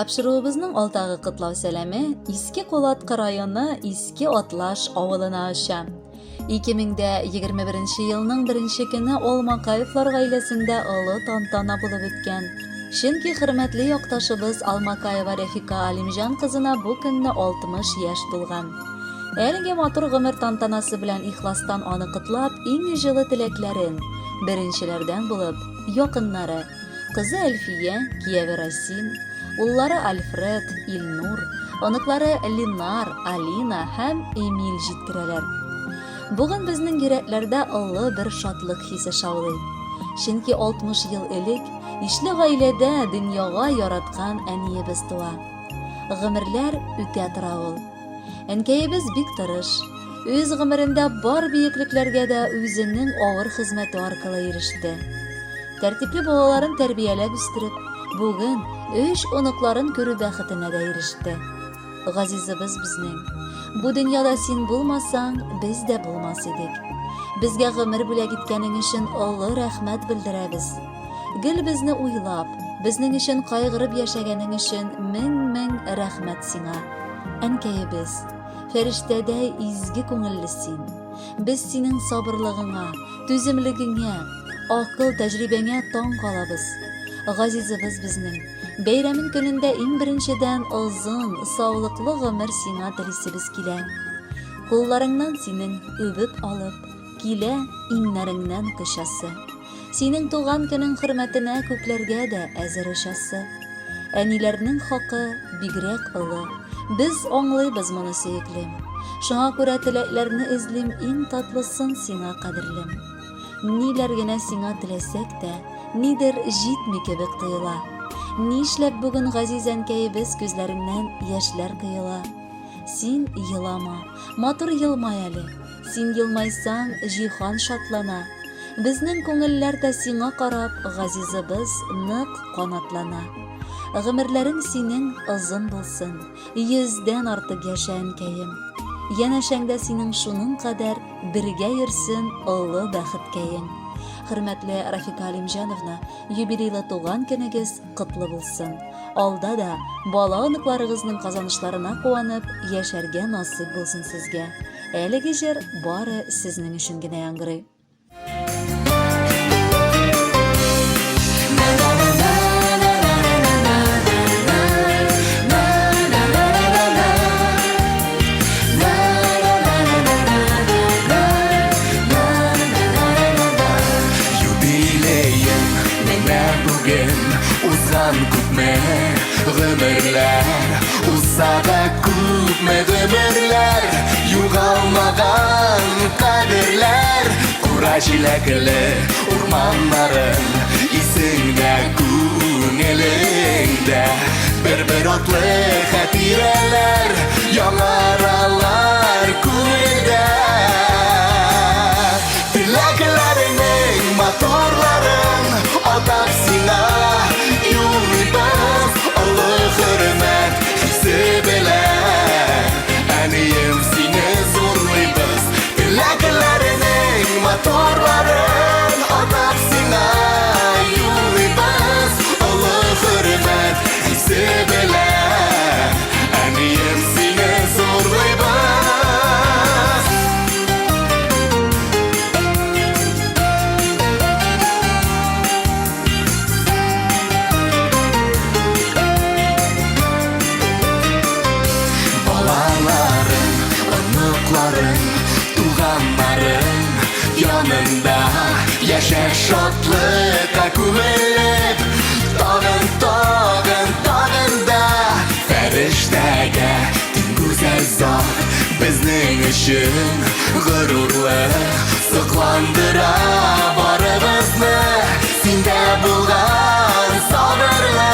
Тапшыруыбызның алдагы котлау сәламе Иске Кулаткы районы Иске Атлаш авылына оча. 2021 елның беренче көне Алмакаевлар гаиләсендә олы тантана булып үткән. Чөнки хөрмәтле якташыбыз Алмакаева Рәфика Алимҗан кызына бу көнне 60 яшь тулган. Әлеге матур гомер тантанасы белән ихластан аны котлап, иң җылы теләкләрен, беренчеләрдән булып, якыннары, Кызы Әлфия, кияве Расим, уллары Альфред, Илнур, оныклары Линар, Алина һәм Эмиль җиткерәләр. Бүген безнең йөрәкләрдә олы бер шатлык хисе шаулый. Чөнки 60 ел элек ишле гаиләдә дөньяга яраткан әниебез туа. Гомерләр үтә тора ул. Әнкәебез бик тырыш. Үз гомерендә бар биеклекләргә дә үзенең авыр хезмәте аркылы иреште. Тәртипле балаларын тәрбияләп үстереп, бүген өч оныкларын күрү бәхетенә дә иреште. Газизыбыз безнең. Бу дөньяда син булмасаң, без дә булмас идек. Безгә гомер бүләк иткәнең өчен олы рәхмәт белдерәбез. Гел безне уйлап, безнең өчен кайгырып яшәгәнең өчен мең-мең рәхмәт сиңа. Әнкәебез, фәрештәдәй изге күңелле син. Без синең сабырлыгыңа, түземлегеңә, акыл, тәҗрибәңә таң калабыз. Газизыбыз безнең, бәйрәмең көнендә иң беренчедән озын, саулыклы гомер сиңа телисебез килә. Кулларыңнан синең үбеп алып, килә иңнәреңнән кочасы. Синең туган көнең хөрмәтенә күкләргә дә әзер очасы. Әниләрнең хакы бигрәк олы. Без аңлыйбыз моны, сөеклем. Шуңа күрә теләкләрне эзлим иң татлысын сиңа, кадерлем. Ниләр генә сиңа теләсәк тә, нидер җитми кебек тоела. Нишләп бүген газиз әнкәебез күзләреннән яшьләр коела? Син елама, матур елмай әле. Син елмайсаң, җиһан шатлана. Безнең күңелләр дә сиңа карап, газизыбыз нык канатлана. Гомерләрең синең озын булсын, йөздән артык яшә, әнкәем. Янәшәңдә синең шуның кадәр бергә йөрсен олы бәхеткәең. Хөрмәтле Рафика Алимҗановна, юбилейлы туган көнегез котлы булсын. Алда да бала-оныкларыгызның казанышларына куанып яшәргә насыйп булсын сезгә. Әлеге җыр бары сезнең өчен генә яңгырый. Юбилеем менә бүген узган күпме гомерләр Узса да күпме гомерләр Югалмаган кадерләр Кура җиләкле урманнарың Исеңдә, күңелеңдә Бер-бер атлы хатирәләр Яңаралар күңелдә Теләкләреңнең матурларын Атап сиңа юллыйбыз Олы хөрмәт хисе белән Әнием сине зурлыйбыз Теләкләреңнең матурларын Атап сиңа юллыйбыз Олы хөрмәт хисе белән Әнием сине зурлыйбыз. Балаларың, оныкларың, туганнарың янында яшә шатлыкка күмелеп, тагын, тагын, тагын да фәрештәгә тиң гүзәл зат безнең өчен горурлык сокландыра барыбызны синдә булган сабырлык.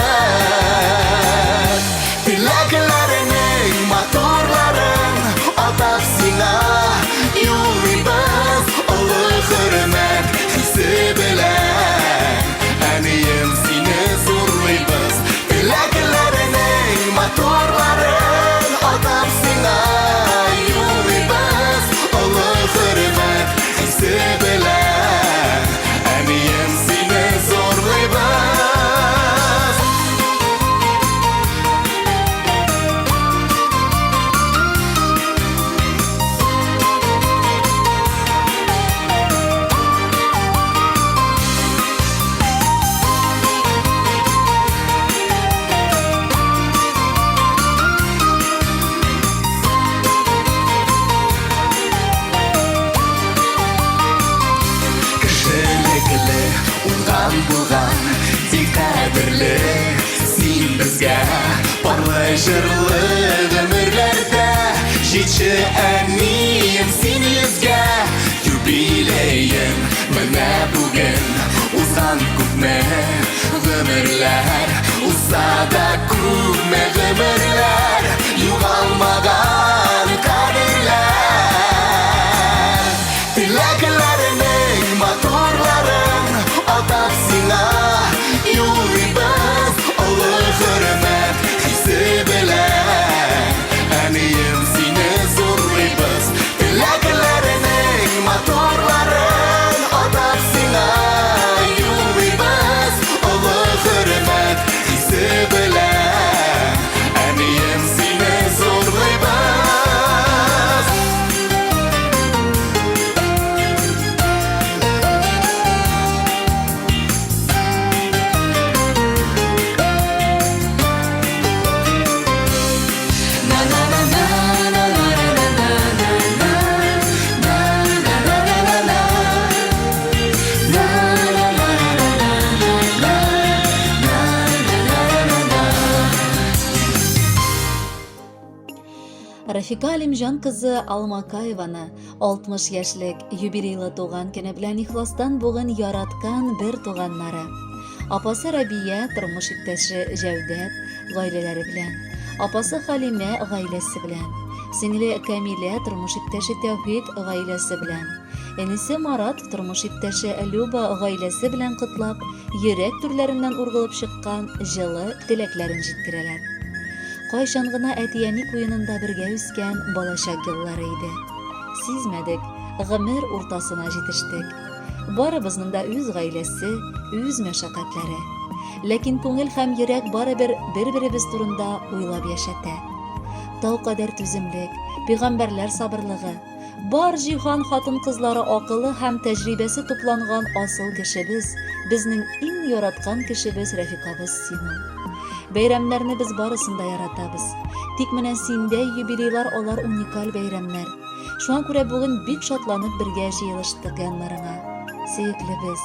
Теләкләреңнең матурларын атап сиңа юллыйбыз олы хөрмәт хисе белән. Әнием сине зурлыйбыз. Теләкләреңнең матурларын атап сиңа юллыйбыз олы хөрмәт хисе. Туган булган тик кадерле син безгә. Парлы җырлы гомерләрдә җитче әнием син йөзгә. Юбилеең менә бүген узган күпме гомерләр. Узса да күпме гомерләр югалмаган кадерләр. Теләкләренең матурларын атап сиңа юллыйбыз олы хөрмәт хисе белән. Әнием сине зурлыйбыз. Теләкләренең матурларын атап сиңа юллыйбыз олы хөрмәт хисе белән. Әнием сине зурлыйбыз. Рафика Алимҗан кызы Алмакаеваны 60 яшьлек юбилейлы туган көне белән ихластан бүген яраткан бер туганнары. Апасы Рабия, тормыш иптәше Җәүдәт гаиләләре белән. Апасы Халимә гаиләсе белән. Сеңле Камилә, тормыш иптәше Тәүфик гаиләсе белән. Энесе Марат, тормыш иптәше Люба гаиләсе белән котлап, йөрәк түрләреннән ургылып чыккан җылы теләкләрен җиткерәләр. Кайчан гына әти-әни куенында бергә үскән балачак еллары иде. Сизмәдек, гомер уртасына җитештек. Барыбызның да үз гаиләсе, үз мәшәкатьләре. Ләкин күңел һәм йөрәк барыбер бер-беребез турында уйлап яшәтә. Тау кадәр түземлек, пигамбәрләр сабырлыгы, Бар җиһан хатын-кызлары акылы һәм тәҗрибәсе тупланган асыл кешебез, безнең иң яраткан кешебез Рәфикабыз син ул. Бәйрәмнәрне без барысын да яратабыз. Тик менә синдәй юбилейлар алар уникаль бәйрәмнәр. Шуңа күрә бүген бик шатланып бергә җыелыштык яннарыңа. Сөеклебез,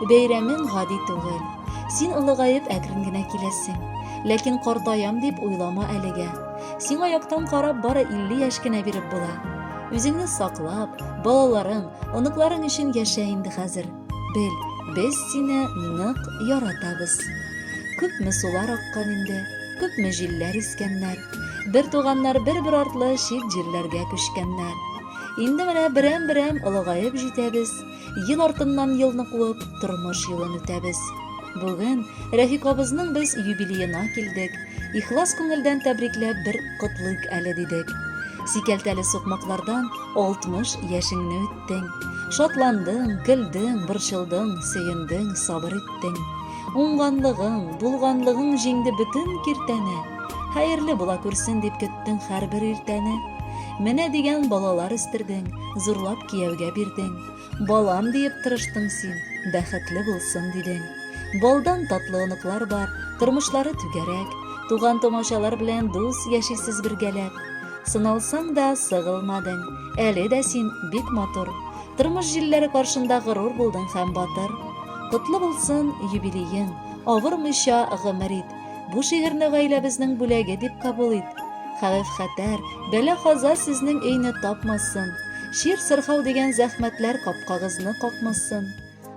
бәйрәмең гади түгел. Син олыгаеп әкрен генә киләсең. Ләкин картаям дип уйлама әлегә. Сиңа яктан карап бары 50 яшь кенә биреп була. Үзеңне саклап, балаларың, оныкларың өчен яшә инде хәзер. Бел, без сине нык яратабыз. Күпме сулар аккан инде, күпме җилләр искәннәр. Бер туганнар бер-бер артлы чит җирләргә күчкәннәр. Инде менә берәм-берәм олыгаеп җитәбез. Ел артыннан елны куып, тормыш юлын үтәбез. Бүген Рәфикабызның без юбилеена килдек. Ихлас күңелдән тәбрикләп бер котлыйк әле дидек. Сикәлтәле сукмаклардан 60 яшеңне үттең. Шатландың, көлдең, борчылдың, сөендең, сабыр иттең. Уңганлыгың, булганлыгың җиңде бөтен киртәне. Хәерле була күрсен дип көттең һәрбер иртәне. Менә дигән балалар үстердең, зурлап кияүгә бирдең. Балам диеп тырыштың син, бәхетле булсын дидең. Балдан татлы оныклар бар, тормышлары түгәрәк. Туган-тумачалар белән дус яшисез бергәләп. Сыналсаң да сыгылмадың, әле дә син бик матур. Тормыш җилләре каршында горур булдың һәм батыр. Котлы булсын юбилеең, авырмыйча гомер ит. Бу шигырьне гаиләбезнең бүләге дип кабул ит. Хәвеф-хәтәр, бәла-каза сезнең өйне тапмасын. Чир-сырхау дигән зәхмәтләр капкагызны какмасын.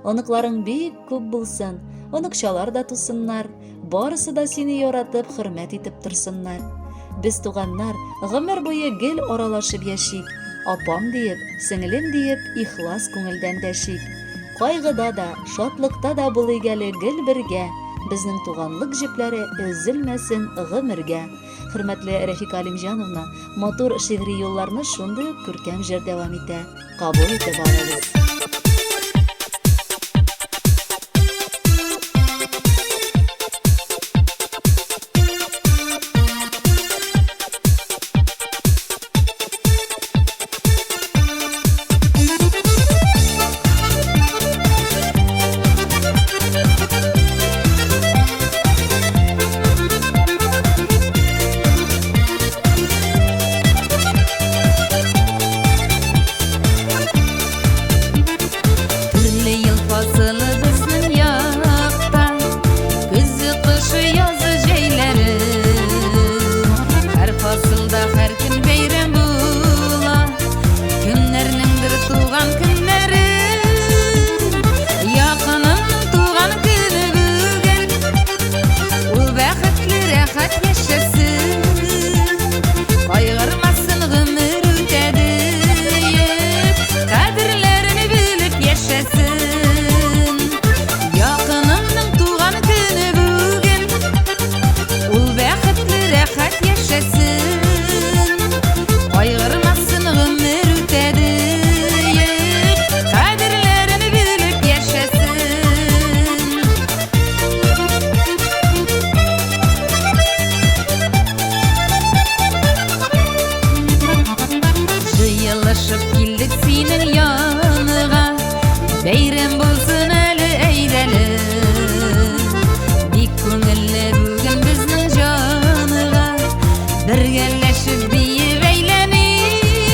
Оныкларың бик күп булсын, оныкчалар да тусыннар, барысы да сине яратып, хөрмәт итеп торсыннар. Без туганнар, гомер буе гел аралашып яшик, апам диеп, сеңлем диеп, ихлас күңелдән дәшик. Кайгыда да, шатлыкта да булыйк әле гел бергә, безнең туганлык җепләре өзелмәсен гомергә. Хөрмәтле Рәфика Алимҗановна, матур шигъри юлларны шундый ук күркәм җыр дәвам итә. Кабул итеп алыгыз. Бәйрәм булсын әле, әйдәле. Бик күңелле бүген безнең җанга, бергәләшеп биеп әйләник.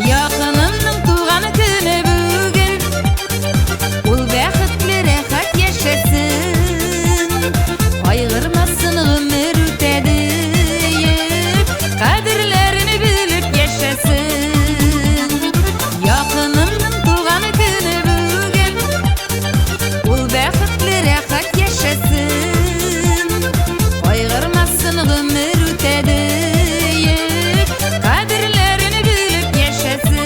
Якынымның туган көне бүген, ул бәхетле, рәхәт яшәсен. Кайгырмасын, гомер үтә диеп, кадерләрен белеп яшәсен. Якынымның туган көне бүген, ул бәхетле, рәхәт яшәсен. Кайгырмасын, гомер үтә диеп, кадерләрен белеп яшәсен.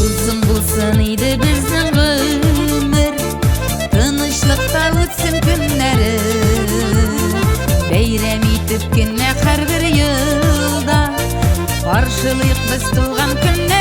Озын булсын иде безнең гомер, тынычлыкта үтсен көннәре. Бәйрәм итеп кенә һәрбер елда каршылыйк без туган көннәрне.